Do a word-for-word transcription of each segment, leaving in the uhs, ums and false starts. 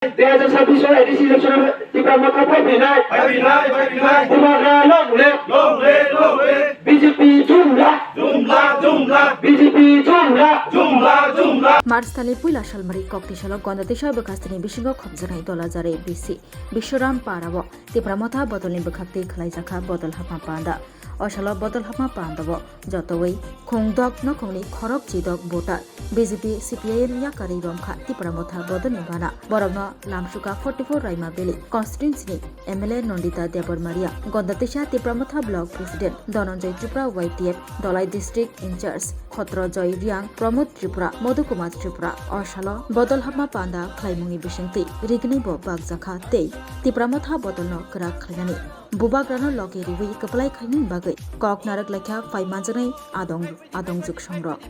Dui hajar sabbish o A D C election o Tipra Motha phai phinai. Phai phinai, phai phinai. Bubagra long live. Long live, long live. B J P jumla. Jumla, jumla. B J P jumla. Jumla, jumla. March talni puila salmari kokti salo Gonda Teisa bwkhastini bisingo khopjaknai Dolajari B C Biswaram Para o Tipra Motha bodolni bwkhaktwi khwlaijakha bodol hapma panda. O salo bodol hapma pandao jotoi khungdok nokhungni khorok chidok voter B J P C P I M yakarwi romkha Tipra Motha bodolni bana. Borokno lamsuka forty four Raima Valley constituency ni M L A Nandita Debbarma Reang, Gonda Teisa Tipra Motha Block President Dhananjay Tripura Y T F, Dhalai District Incharge Khotrojoy Reang, Pramod Tripura, Madhu Kumar Tripura. O salo bodol hapma panda khlaimungni bisingtwi rignai bo bakjakha tei Tipra Motha bodolno kwrak khlainani bubagrano logi riwi kwplai khainani bagwi kok narwk laikha phai manjaknai adong adongjwk songrok.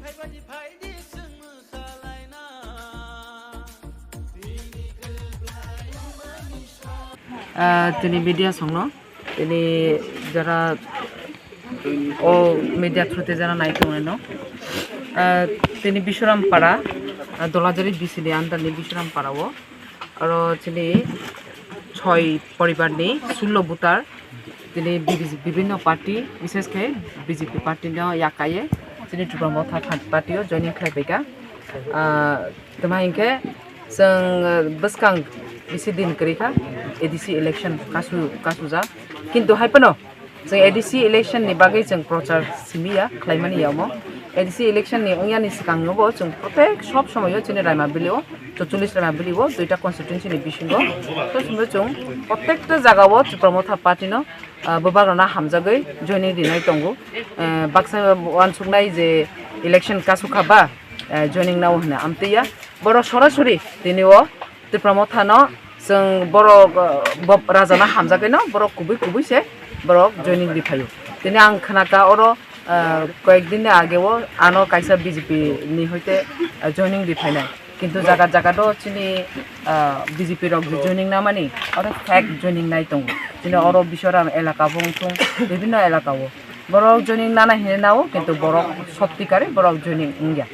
Ah, tini media songno, tini jara o media through te jara nai tongnaino. Ah, tini Biswaram Para, ah, Dolajari B C ni under ni Biswaram Para o, aro chini choi poribar ni sullo butar, tini bibi-, bibinno party, bises khe B J P party no yakaiye, chini Tripura Motha Party o joining khlai paikha. Ah, tama hinkhe chwng, ah, bwskang bisi din kwrwi kha A D C election kasu-, kasujak. Kintu hai phano chwng A D C election ni bagwi chwng prochar simi ya, khlaimani ya omo. A D C election ni wngya ni swkang no bo chwng protek sob somoi o chini Raima Valley o, chorchollis Raima Valley o, duita constituency ni bisingo. Sob somoi chwng protekta jaga o Tripura Motha Party no, ah, bubagrano hamjagwi joining rinai tongo. Eh, baksa uansuknai je election kasukha ba, eh, joining nao hwnwi amtwi ya. Borok sorasori tini o Tipra Motha no chwng borok, eh, bo-, raja no hamjagwi no borok kubui kubui se borok joining ri phaio. Tini ang khnakha oro, eh, koyek din ni age o ano kaisa B J P ni hoite, eh, joining ri phainai. Kintu jaga jaga do chini, ah, B J P rok je joining namani, oro fake joining nai tongo. Chini oro Biswaram elaka bo wngthung, bibinno elaka o. Borok joining nana hinwi nao, kintu borok sotti kare borok joining wngya.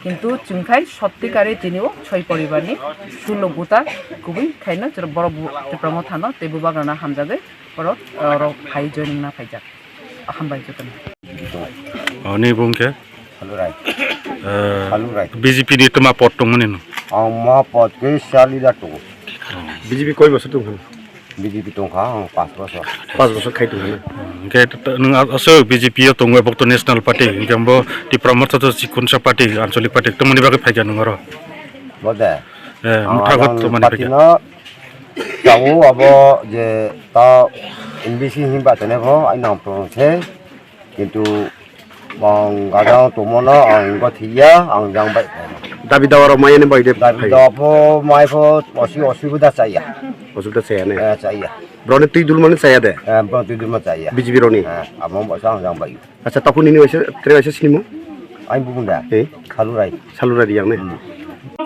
Kintu chwngkhai sotti kare tini o soi poribar ni sullo buta kubui khaino chwra borok bu-, Tipra Motha no tei bubagrano hamjagwi borok, ah, rok phai joining na phaijak. Hambai jotono. O, ni bung khe? Salurai. Eh, Salurai. B J P ni tma pot tongmani no? Ang ma pot khe sali da tongo. B J P koi bosor tong kha? B J P tong kha, ang pas bosor. Pas bosor khai tong kha na? Hwnkhe t-, t-, nwng a-, aswk B J P o tongo, ebok to National Party, hwnkhe bo Tipra Motha to chikonsa party, ancholic party, tongmani bagwi phaikha nwng oro? Bo de. Eh, ang motha got adang tongmani party bagwi. No Tabuk abo je ta M D C hinba tene bo ai nang tong se, kintu bang gadang tongmano ang go thiya, ang jang bai. Dabi dawa rok maya ni bai de. Dabi dawa pho mai pho osi-, osubida chaya. Osubida chaya ne? Eh, chaya. Broni twi dul mani chaya de? Eh, bro twi dul ma chaya. B J P roni? Eh, abo bo sa ang jang bai. Acha, takhuk nini waisa, tre waisa sinimo? Ai bubun da. Eh? Salurai. Salurai yang ne? Hmm.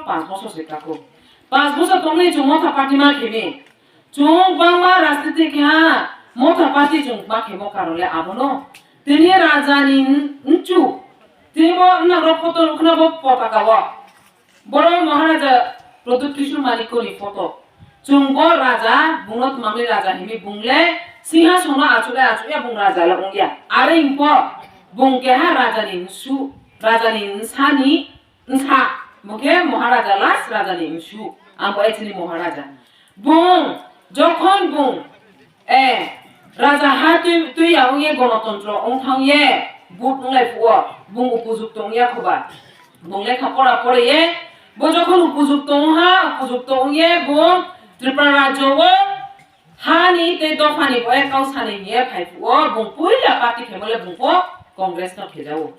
Pas bosor se takhuk. Pas bosor tongni chwng Motha Party ma khemi. Chwng bangma rajniti khe ha Motha Party chwng ma khemo karole abono. Tini raja ni nchu. Timo nang rok photo nukna bo potaka o. Boro Maharaja Pradyut Kishore Manikya ni photo. Chwng bo raja, bungno twmangni raja himi bungle singhasono achukya achukya bung raja le wngya. Are ingpo bung keha raja ni nsu, raja ni nsani Wngkha, bo khe Maharaja last raja ni msu, ang bo chini Maharaja. Bung, jokhon bung, eh, raja ha twi, twi ya wngye gonotontro wngthang ye, vote wnglai phuo, bung upojukto wngya khoba. Bung lekha pora pore ye, bo jokhon upojukto wngha, upojukto wngye, bung Tripura rajyo o, Hani tei dophani bo kau sani hiye phai phuo, bung puila party khemo le bung pho Congress no khejao.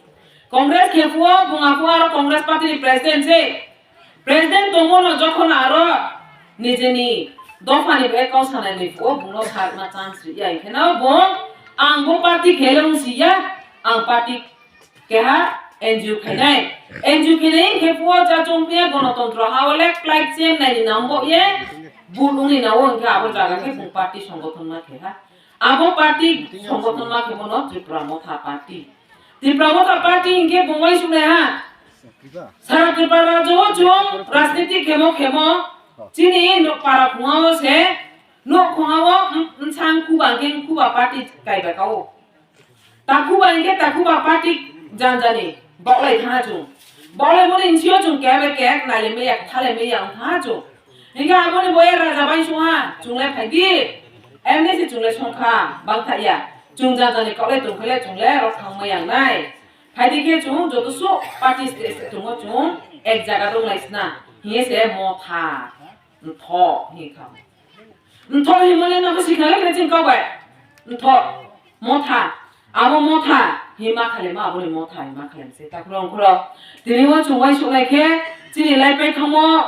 Congress khe phuo, bung aphuo aro Congress party ni president se. President tongmo no jokhon aro nijeni dophani bo kau sanai ni phuo, bung no sarma chance ri ya. Kheno bung ang bo party khele wng si ya, ang party Keha N G O khainai. N G O khainai khe phuo cha chong phiya gonotontro ha o le klai chen nai ni nang bo ye. Bul ung ni na o hwnkhe abo jaga khe bung party songgothon ma khe ha. Abo party songgothon ma khe bono Tripura Motha Party. Tripura Motha Party hwnkhe bung wai sunai ha. Sara Tripura rajyo o chwng rajniti khemo khemo Chini nok para khungao se, nok khungao bwsang kuba hwnkhe kuba party kaiba kao. Takhuba hwnkhe takhuba party janjani baulai thangha chwng. Baulai mani insio chwng kebe kek naile meya thale meya wng thangha chwng. Hwnkhe aboni boya raja bai songha chwngle phaidi. Emni se chwngle songkha bangthaya. Chwng janjani kaulai tongkhaile chwngle rok thang maya wngnai. Phaidi khe chwng joto suh party state se tongo chwng ek jaga dong lai sna. Hiye se motha. Ntho hi kha. Ntho hi mole no si kha le ching kau bai. Ntho. Motha. Abo motha. Hi ma khale ma abo ni motha hi ma khale se. Ta khulong khulo. Tini o chwng wai suk lai khe chini lai pai thamo,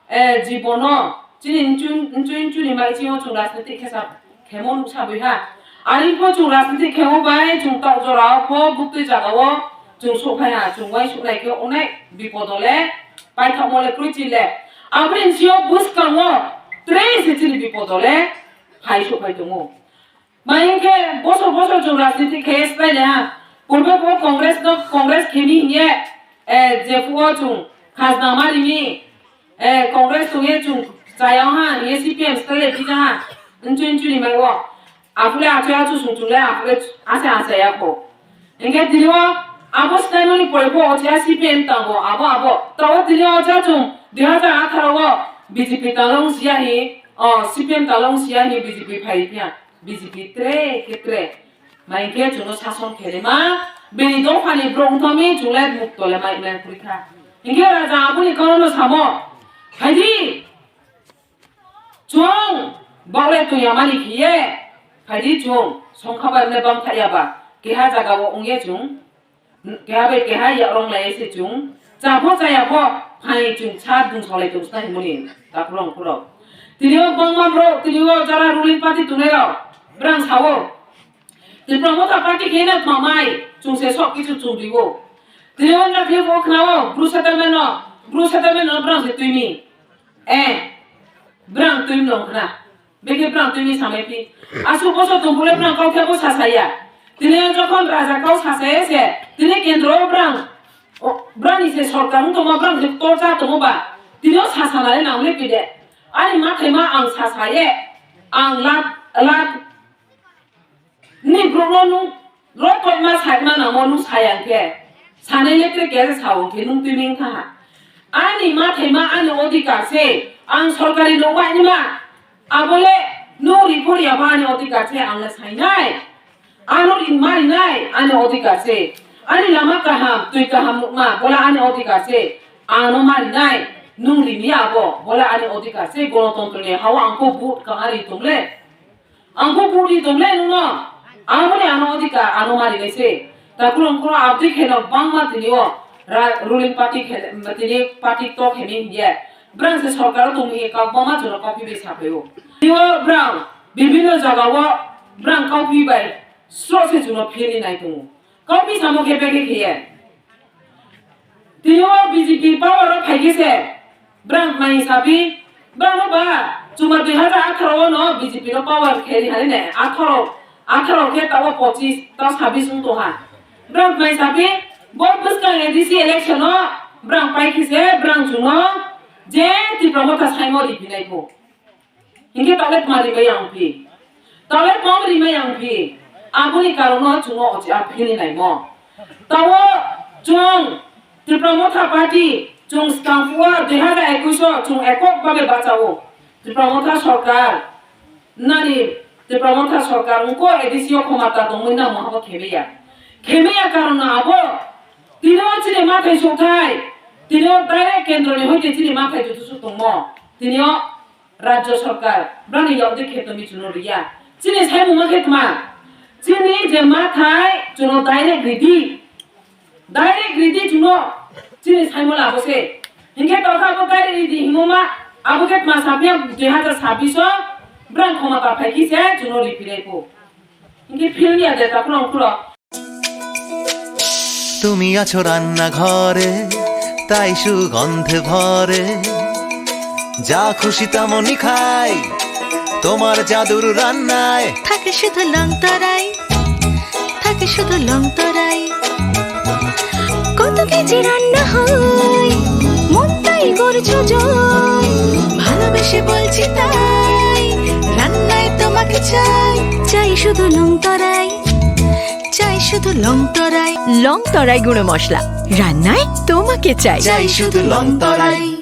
eh, jibono. Chini nchun, nchun, nchuni mai chi o chwng rajniti khe sa. Khemo nuk sa bui ha. Ani pho chwng rajniti khemo bai chwng tok jora o pho buktui jaga o chwng sok phai ha. Chwng wai suk lai khe onek bipodo le. Paithakmo le kwrwi chile. Aboni sio bwskango tre se chini bipodo le hai sok phai tongo. Mai hwnkhe bosor bosor chwng rajniti khe slai le ha. Purbe bo Congress no Congress khemi hiye, eh, je phuo chwng khajna ma rimi, eh, Congress tongye chwng chayang ha, hiye C P M slai le pija ha. Nchun chuni mai o. Aphule achu achu sung chungle aphule ase ase ya kho. Hingke tini o abo swnamoni pore bo ocha C P M tango abo abo. Tawo tini o ocha chung dui hajar atharo o B J P talong siya hi, o C P M talong siya hi B J P phai phiya. B J P tre ke tre. Mai hingke chwngno sason khelima bini dophani borok wngthangmi chungle mukto le mai mleng puri kha. Hingke raja aboni karono samo. Phaidi. Chwng bokle twi yamani khiye, phaidi chwng songkha bai mle bang thaya ba, keha jaga o wngye chwng, keha bai keha yakrong lai se chwng, cha pho chaya pho, phai chwng sa dung solai tong sna himoni, takhurok khurok. Tini o bangma borok, tini o jara ruling party tongnai rok, brang sao, Tipra Motha party khe na tma mai, chwng se sok kichu chwng riwo. Tini o na khe bo khna o, Bru settlement no, Bru settlement no brang se twi mi. Eh, brang twi mlong khna. Bekhe brang twi mi samai phi. Asuk bosor tong bole brang kau khe bo sasaya. Tini o jokhon raja kau sasaya se, tini kendro o brang, o, brang ni se sorkar wng tongma brang se torcha tongo ba. Tini o sasa nai nang le pide. Ani mathai ma ang sasaye. Ang lak, lak, Ni borokno nwng rotokma sakna nangmo nwng saya hwnkhe, sanai lekre kere sao hwnkhe nwng twi ming kha ha. Ani mathaima ani odhikar se, ang sorkari nokbaini ma, abole nwng report ya ba ani odhikar se ang le sainai. Ano rin ma rinai ani odhikar se. Ani lama kaham, twi kaham nukma, bola ani odhikar se. Ano ma rinai, nwng rimya abo, bola ani odhikar se, gonotontro ni hao ang ko vote kang ari tongle. Ang kho pudi tongle nungno. Ang boni ano odhikar, ano mari nai se. Takhurong khoro abdi kheno bangma tini o ra-, ruling party khe-, tini party to kheni hiye. Brang se sorkar o tongmi kau bangma jono kau pibe sapaio. Tini o brang bibhinno jaga o brang kau pi bai sro se jono phini nai tongo. Kau pi samo khe bege khiye. Tini o B J P power o phaikhe se, brang mai sabi, brang no ba, chuma dui hajar atharo o no B J P no power kheli hai ne, atharo, atharo khe tao pochis, tao sabis wng tongha. Brang mai sabi, bo bwskang A D C election o, brang paikhe se, brang chwngno, je Tipra Motha saimo riphinai kho. Hinkhe tole tma rimai ang phi? Tole tong rimai ang phi? Aboni karono chwngno ochi a phini naimo. Tawo chwng Tipra Motha Party chwng skang phua dui hajar ekush o chwng ekok babe bachao. Tipra Motha Sorkar nani Tipra Motha Sorkar wngko A D C o khomata tongwi nang mohabo khemeya. Khemeya karono abo tini o chini mathai sukthai tini o direct kendroni hoite chini mathai jutu suk tongmo. Tini o Rajya Sorkar, brani yokde khe tongwi chwngno riya. Chini saimung ma khe tma? Chini je mathai chwngno direct ridi. Direct ridi chwngno. Chini saimung abo se. Hinkhe tokha abo direct ridi himung ma. Abo khe tma sapya dui hajar sabbish o brang khoma ta phaikhi se chwngno riphirai kho. Hinkhe philya de takhurok khurok. তুমি আছো রান্নাঘরে, তাই সুগন্ধে ভরে। যা খুশি তেমনই খাই, তোমার জাদুর রান্নায়। থাকে শুধু লংতরাই, থাকে শুধু লংতরাই। কত কেজি রান্না হয়, মন তাই করছো জয়, ভালোবেসে বলছি তাই, রান্নায় তোমাকে চাই। চাই শুধু লং তরাই, চাই শুধু লং তরাই। লং তরাই গুঁড়ো মশলা, রান্নায় তোমাকে চাই। চাই শুধু লং তরাই।